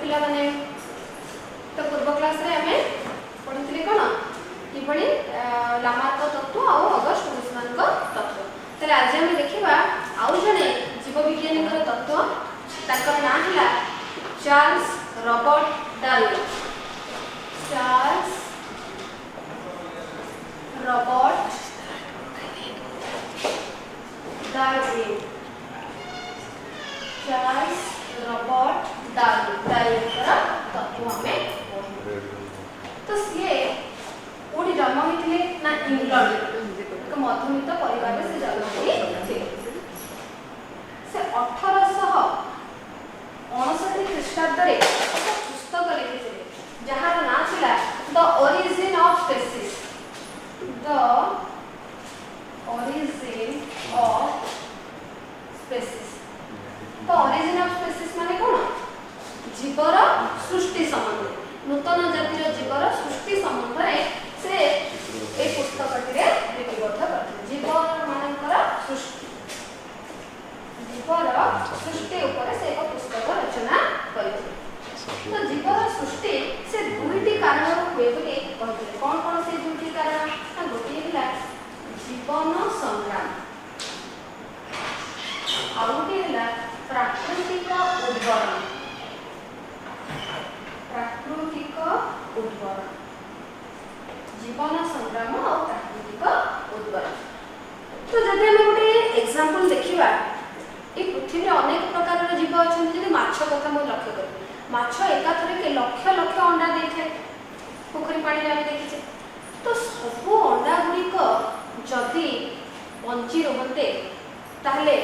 ପିଲାମାନେ, ତ ପୂର୍ବ କ୍ଲାସରେ ଆମେ ପଢ଼ିଥିଲେ କ'ଣ, କିଭଳି ଲାମାର୍କ ତତ୍ତ୍ୱ ଆଉ ଅଗଷ୍ଟ ବୁସମାନଙ୍କ ତତ୍ତ୍ୱ। ତାହେଲେ ଆଜି ଆମେ ଦେଖିବା ଆଉ ଜଣେ ଜୀବବିଜ୍ଞାନୀଙ୍କର ତତ୍ତ୍ୱ। ତାଙ୍କର ନାଁ ହେଲା Charles Robert Darwin. Charles Robert Darwin. Charles Robert Darwin, ଡାରୱିନଙ୍କର ତତ୍ତ୍ୱ ଆମେ ପଢ଼ିବା। ତ ସିଏ କୋଉଠି ଜନ୍ମ ହୋଇଥିଲେ ନା ଇଂଲଣ୍ଡରେ, ଏକ ମଧ୍ୟବିତ୍ତ ପରିବାରରେ ସେ ଜନ୍ମ ହୋଇଥିଲେ। ସେ 1859 ଖ୍ରୀଷ୍ଟାବ୍ଦରେ ଏକ ପୁସ୍ତକ ଲେଖିଥିଲେ, ଯାହାର ନାଁ ଥିଲା The Origin of Species. The Origin of Species. ତ ଅରିଜିନ୍ ଅଫ୍ ସ୍ପେସିସ୍ ମାନେ କ'ଣ? ଜୀବର ସୃଷ୍ଟି ସମ୍ବନ୍ଧରେ, ନୂତନ ଜାତିର ଜୀବର ସୃଷ୍ଟି ସମ୍ବନ୍ଧରେ ସେ ଏଇ ପୁସ୍ତକଟିରେ ଲିପିବଦ୍ଧ କରିଥିଲେ। ଜୀବମାନଙ୍କର ସୃଷ୍ଟି, ଜୀବର ସୃଷ୍ଟି ଉପରେ ସେ ଏକ ପୁସ୍ତକ ରଚନା କରିଥିଲେ। ତ ଜୀବର ସୃଷ୍ଟି ସେ ଦୁଇଟି କାରଣରୁ ହୁଏ ବୋଲି କହିଥିଲେ। କ'ଣ କ'ଣ ସେ ଦୁଇଟି କାରଣ ନା ଗୋଟିଏ ହେଲା ଜୀବନ ସଂଗ୍ରାମ, ଆଉ ଗୋଟିଏ ହେଲା ପ୍ରାକୃତିକ ଉଦ୍ବରଣ। ପ୍ରାକୃତିକ ଉଦ୍ବରଣ। ଜୀବନ ସଂଗ୍ରାମ ଆଉ ପ୍ରାକୃତିକ ଉଦ୍ବରଣ। ତ ଯଦି ଆମେ ଗୋଟେ ଏକ୍ସାମ୍ପଲ ଦେଖିବା, ଏଇ ପୃଥିବୀରେ ଅନେକ ପ୍ରକାରର ଜୀବ ଅଛନ୍ତି। ଯଦି ମାଛ କଥା ମୁଁ ଲକ୍ଷ୍ୟ କରିବି, ମାଛ ଏକାଥରକେ ଲକ୍ଷ ଲକ୍ଷ ଅଣ୍ଡା ଦେଇଥାଏ, ପୋଖରୀ ପାଣିରେ ଆମେ ଦେଖିଛେ। ତ ସବୁ ଅଣ୍ଡା ଗୁଡ଼ିକ ଯଦି ବଞ୍ଚି ରୁହନ୍ତେ ତାହେଲେ,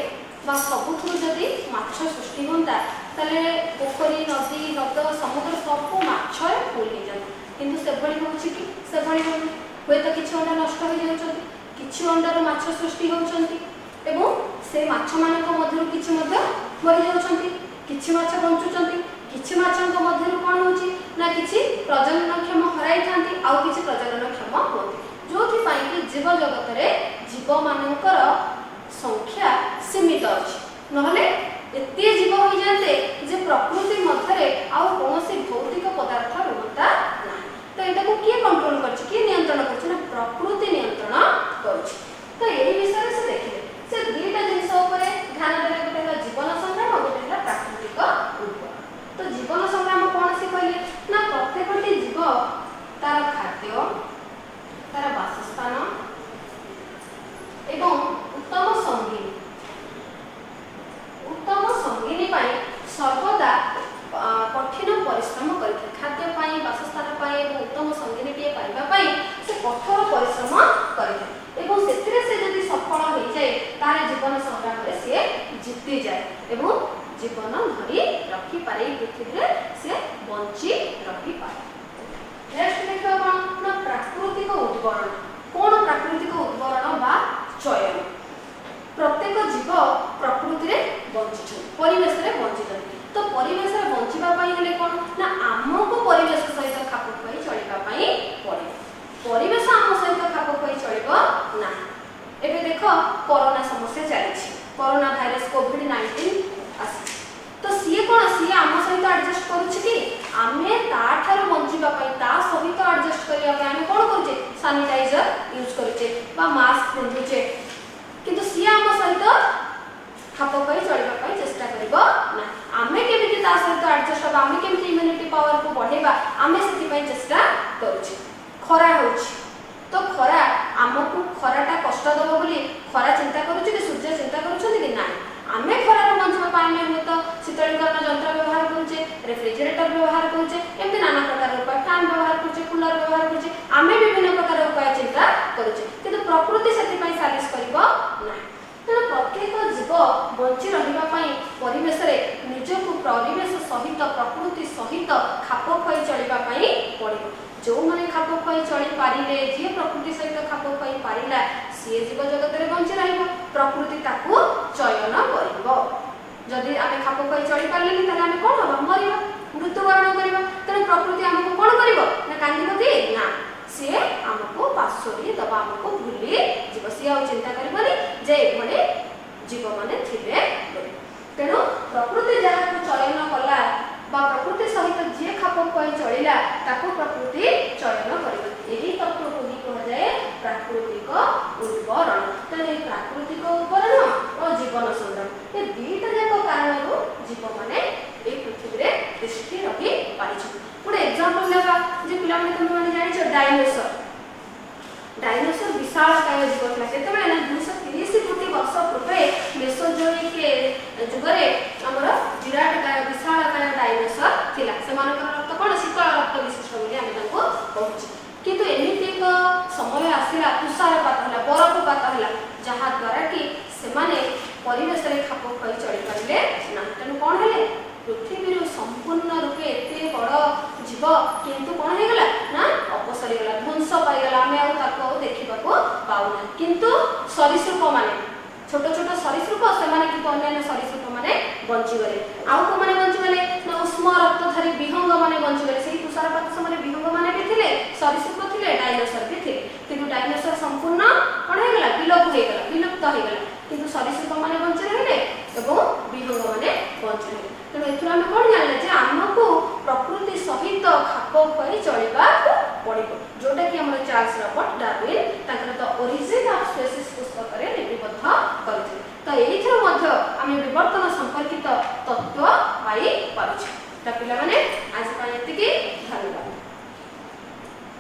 ବା ସବୁଥିରୁ ଯଦି ମାଛ ସୃଷ୍ଟି ହୁଅନ୍ତା, ତାହେଲେ ପୋଖରୀ, ନଦୀ, ହ୍ରଦ, ସମୁଦ୍ର ସବୁ ମାଛରେ ଫୁଲ୍ ହେଇଯାନ୍ତା। କିନ୍ତୁ ସେଭଳି ହେଉଛି କି? ସେଭଳି ହେଉନି। ହୁଏତ କିଛି ଅଣ୍ଡା ନଷ୍ଟ ହେଇଯାଉଛନ୍ତି, କିଛି ଅଣ୍ଡାରୁ ମାଛ ସୃଷ୍ଟି ହେଉଛନ୍ତି ଏବଂ ସେ ମାଛମାନଙ୍କ ମଧ୍ୟରୁ କିଛି ମଧ୍ୟ ମରିଯାଉଛନ୍ତି, କିଛି ମାଛ ବଞ୍ଚୁଛନ୍ତି। କିଛି ମାଛଙ୍କ ମଧ୍ୟରୁ କ'ଣ ହେଉଛି ନା କିଛି ପ୍ରଜନନକ୍ଷମ ହରାଇଥାନ୍ତି, ଆଉ କିଛି ପ୍ରଜନନକ୍ଷମ ହୁଅନ୍ତି, ଯେଉଁଥିପାଇଁ କି ଜୀବ ଜଗତରେ ଜୀବମାନଙ୍କର ସଂଖ୍ୟା ସୀମିତ ଅଛି। ନହେଲେ ଏତେ ଜୀବ ହୋଇଯାଆନ୍ତେ ଯେ ପ୍ରକୃତି ମଧ୍ୟରେ ଆଉ କୌଣସି ଭୌତିକ ପଦାର୍ଥ ରୁହନ୍ତା ନାହିଁ। ତ ଏଟାକୁ କିଏ କଣ୍ଟ୍ରୋଲ କରୁଛି, କିଏ ନିୟନ୍ତ୍ରଣ କରୁଛି ନା ପ୍ରକୃତି ନିୟନ୍ତ୍ରଣ କରୁଛି। ତ ଏହି ବିଷୟରେ ସେ ଦେଖିଲେ। ସେ ଦୁଇଟା ଜିନିଷ ଉପରେ ଧ୍ୟାନ ଦେଲେ, ଗୋଟେ ହେଲା ଜୀବନ ସଂଗ୍ରାମ, ଗୋଟେ ହେଲା ପ୍ରାକୃତିକ ଉଦ୍ବରଣ। ତ ଜୀବନ ସଂଗ୍ରାମ କ'ଣ ସେ କହିଲେ ନା ପ୍ରତ୍ୟେକଟି ଜୀବ ତାର ଖାଦ୍ୟ, ତାର ବାସସ୍ଥାନ ଏବଂ ଉତ୍ତମ ସଙ୍ଗିନୀ ପାଇଁ ସର୍ବଦା କଠିନ ପରିଶ୍ରମ କରିଥାଏ। ଖାଦ୍ୟ ପାଇଁ, ବାସସ୍ଥାନ ପାଇଁ ଏବଂ ଉତ୍ତମ ସଙ୍ଗିନୀଟିଏ ପାଇବା ପାଇଁ ସେ କଠୋର ପରିଶ୍ରମ କରିଥାଏ ଏବଂ ସେଥିରେ ସେ ଯଦି ସଫଳ ହେଇଯାଏ, ତାହେଲେ ଜୀବନ ସଂଗ୍ରାମରେ ସିଏ ଜିତିଯାଏ ଏବଂ ଜୀବନ ଧରି ରଖିପାରେ, ଏଇ ପୃଥିବୀରେ ସେ ବଞ୍ଚି ରହିପାରେ। ନେକ୍ସଟ ଦେଖିବା କ'ଣ ନା ପ୍ରାକୃତିକ ଉଦ୍ବରଣ। କ'ଣ ପ୍ରାକୃତିକ ଉଦ୍ବରଣ ବା ଚୟନ? ପ୍ରତ୍ୟେକ ଜୀବ ପ୍ରକୃତିରେ ବଞ୍ଚିଛନ୍ତି, ପରିବେଶରେ ବଞ୍ଚିଛନ୍ତି। ତ ପରିବେଶରେ ବଞ୍ଚିବା ପାଇଁ ହେଲେ କ'ଣ ନା ଆମକୁ ପରିବେଶ ସହିତ ଖାପ ଖୁଆଇ ଚଳିବା ପାଇଁ ପଡ଼ିବ। ପରିବେଶ ଆମ ସହିତ ଖାପ ଖୁଆଇ ଚଳିବ ନାହିଁ। ଏବେ ଦେଖ, କରୋନା ସମସ୍ୟା ଚାଲିଛି, କରୋନା ଭାଇରସ କୋଭିଡ-19 ଆସିଛି। ତ ସିଏ କ'ଣ, ସିଏ ଆମ ସହିତ ଆଡଜଷ୍ଟ କରୁଛି କି? ଆମେ ତାଠାରୁ ବଞ୍ଚିବା ପାଇଁ, ତା ସହିତ ଆଡଜଷ୍ଟ କରିବା ପାଇଁ ଆମେ କ'ଣ କରୁଛେ? ସାନିଟାଇଜର ୟୁଜ୍ କରୁଛେ ବା ମାସ୍କ ପିନ୍ଧୁଛେ। କିନ୍ତୁ ସିଏ ଆମ ସହିତ ଖାପ ଖୁଆଇ ଚଳିବା ପାଇଁ ଚେଷ୍ଟା କରିବ ନା। ଆମେ କେମିତି ତା ସହିତ ଆଡଜଷ୍ଟ ହବା, ଆମେ କେମିତି ଇମ୍ୟୁନିଟି ପାୱାରକୁ ବଢ଼େଇବା, ଆମେ ସେଥିପାଇଁ ଚେଷ୍ଟା କରୁଛେ। ଖରା ହେଉଛି, ତ ଖରା ଆମକୁ, ଖରାଟା କଷ୍ଟ ଦେବ ବୋଲି ଖରା ଚିନ୍ତା କରୁଛି କି? ସୂର୍ଯ୍ୟ ଚିନ୍ତା କରୁଛନ୍ତି କି? ନାହିଁ। ଆମେ ଖରାରୁ ବଞ୍ଚିବା ପାଇଁ ଆମେ ହୁଏତ ଶୀତଳୀକରଣ ଯନ୍ତ୍ର ବ୍ୟବହାର କରୁଛେ, ରେଫ୍ରିଜରେଟର ବ୍ୟବହାର କରୁଛେ, ଏମିତି ନାନା ପ୍ରକାର ଉପାୟ, ଫ୍ୟାନ୍ ବ୍ୟବହାର କରୁଛେ, କୁଲର ବ୍ୟବହାର କରୁଛେ। ଆମେ ବିଭିନ୍ନ ପ୍ରକାର ଉପାୟ ଚିନ୍ତା କରୁଛେ, କିନ୍ତୁ ପ୍ରକୃତି ସେଥିପାଇଁ ସାଲିସ କରିବ ନାହିଁ। ତେଣୁ ପ୍ରତ୍ୟେକ ଜୀବ ବଞ୍ଚି ରହିବା ପାଇଁ ପରିବେଶରେ ନିଜକୁ ପରିବେଶ ସହିତ, ପ୍ରକୃତି ସହିତ ଖାପ ଖୁଆଇ ଚଳିବା ପାଇଁ ପଡ଼ିବ। ଯେଉଁମାନେ ଖାପ ଖୁଆଇ ଚଳି ପାରିଲେ, ଯିଏ ପ୍ରକୃତି ସହିତ ଖାପ ଖୁଆଇ ପାରିଲା, ସିଏ ଜୀବ ଜଗତରେ ବଞ୍ଚି ରହିବ, ପ୍ରକୃତି ତାକୁ ଚୟନ କରିବ। ଯଦି ଆମେ ଖାପ ଖୁଆଇ ଚଳି ପାରିଲେନି, ତାହେଲେ ଆମେ କ'ଣ ହବା? ମରିବା, ମୃତ୍ୟୁବରଣ କରିବା। ତେଣୁ ପ୍ରକୃତି ଆମକୁ କ'ଣ କରିବ ନା କାନ୍ଦିବ କି ନା ସିଏ ଆମକୁ ପାଶୋରି ଦବ, ଆମକୁ ଭୁଲି ଯିବ। ସିଏ ଆଉ ଚିନ୍ତା କରିବନି ଯେ ଏଭଳି ଜୀବମାନେ ଥିଲେ ବୋଲି। ତେଣୁ ପ୍ରକୃତି ଯାହାକୁ ଚୟନ କଲା ବା ପ୍ରକୃତି ସହିତ ଡାଇନୋସର ବିଶାଳକାୟ ଜୀବ ଥିଲା। କେତେବେଳେ ନା 230 କୋଟି ବର୍ଷ ପୂର୍ବେ ମେସୋଜୋଇକ ଯୁଗରେ ଆମର ବିରାଟକାୟ, ବିଶାଳକାୟ ଡାଇନୋସର ଥିଲା। ସେମାନଙ୍କର ରକ୍ତ କ'ଣ? ଶୀତଳ ରକ୍ତ ବିଶିଷ୍ଟ ବୋଲି ଆମେ ତାଙ୍କୁ କହୁଛେ। କିନ୍ତୁ ଏମିତି ଏକ ସମୟ ଆସିଲା, ତୁଷାରପାତ ହେଲା, ବରଫପାତ ହେଲା, ଯାହାଦ୍ୱାରା କି ସେମାନେ ପରିବେଶରେ ଖାପ ଖୁଆଇ ଚଳିପାରିଲେ ନାହିଁ। ତେଣୁ କ'ଣ ହେଲେ? ପୃଥିବୀରୁ ସମ୍ପୂର୍ଣ୍ଣ ରୂପେ ଏତେ ବଡ଼ ଜୀବ କିନ୍ତୁ କ'ଣ ହେଇଗଲା ନା ଅପସରିଗଲା, ଧ୍ୱଂସ ପାଇଗଲା। ଆମେ ଆଉ ତାକୁ ଆଉ ଦେଖିବାକୁ ପାଉନା। କିନ୍ତୁ ସରୀସୃପ ମାନେ, ଛୋଟ ଛୋଟ ସରୀସୃପ, ସେମାନେ କିନ୍ତୁ ଅନ୍ୟାନ୍ୟ ସରୀସୃପ ମାନେ ବଞ୍ଚିଗଲେ। ଆଉ କୋଉମାନେ ବଞ୍ଚିଗଲେ ନା ଉଷ୍ମ ରକ୍ତଧାରୀ ବିହଙ୍ଗ ମାନେ ବଞ୍ଚିଗଲେ। ସେଇ ତୁଷାରପାତ ସମୟରେ ବିହଙ୍ଗ ମାନେ ବି ଥିଲେ, ସରୀସୃପ ଥିଲେ, ଡାଇନୋସର ବି ଥିଲେ। କିନ୍ତୁ ଡାଇନୋସର ସମ୍ପୂର୍ଣ୍ଣ କ'ଣ ହେଇଗଲା? ବିଲୋପ ହେଇଗଲା, ବିଲୁପ୍ତ ହେଇଗଲା। କିନ୍ତୁ ସରୀସୃପ ମାନେ ବଞ୍ଚି ରହିଲେ ଏବଂ ବିହଙ୍ଗ ମାନେ ବଞ୍ଚି ରହିଲେ। ତେଣୁ ଏଥିରୁ ଆମେ କ'ଣ ଜାଣିଲେ ଯେ ଆମକୁ ପ୍ରକୃତି ସହିତ ଖାପ ଖୁଆଇ ଚଳିବାକୁ ପଡ଼ିବ, ଯୋଉଟାକି ଆମର ଚାର୍ଲସ ରବର୍ଟ ଡାରୱିନ୍ ତାଙ୍କର ଦ ଓରିଜିନ୍ ଅଫ୍ ସ୍ପେସିସ୍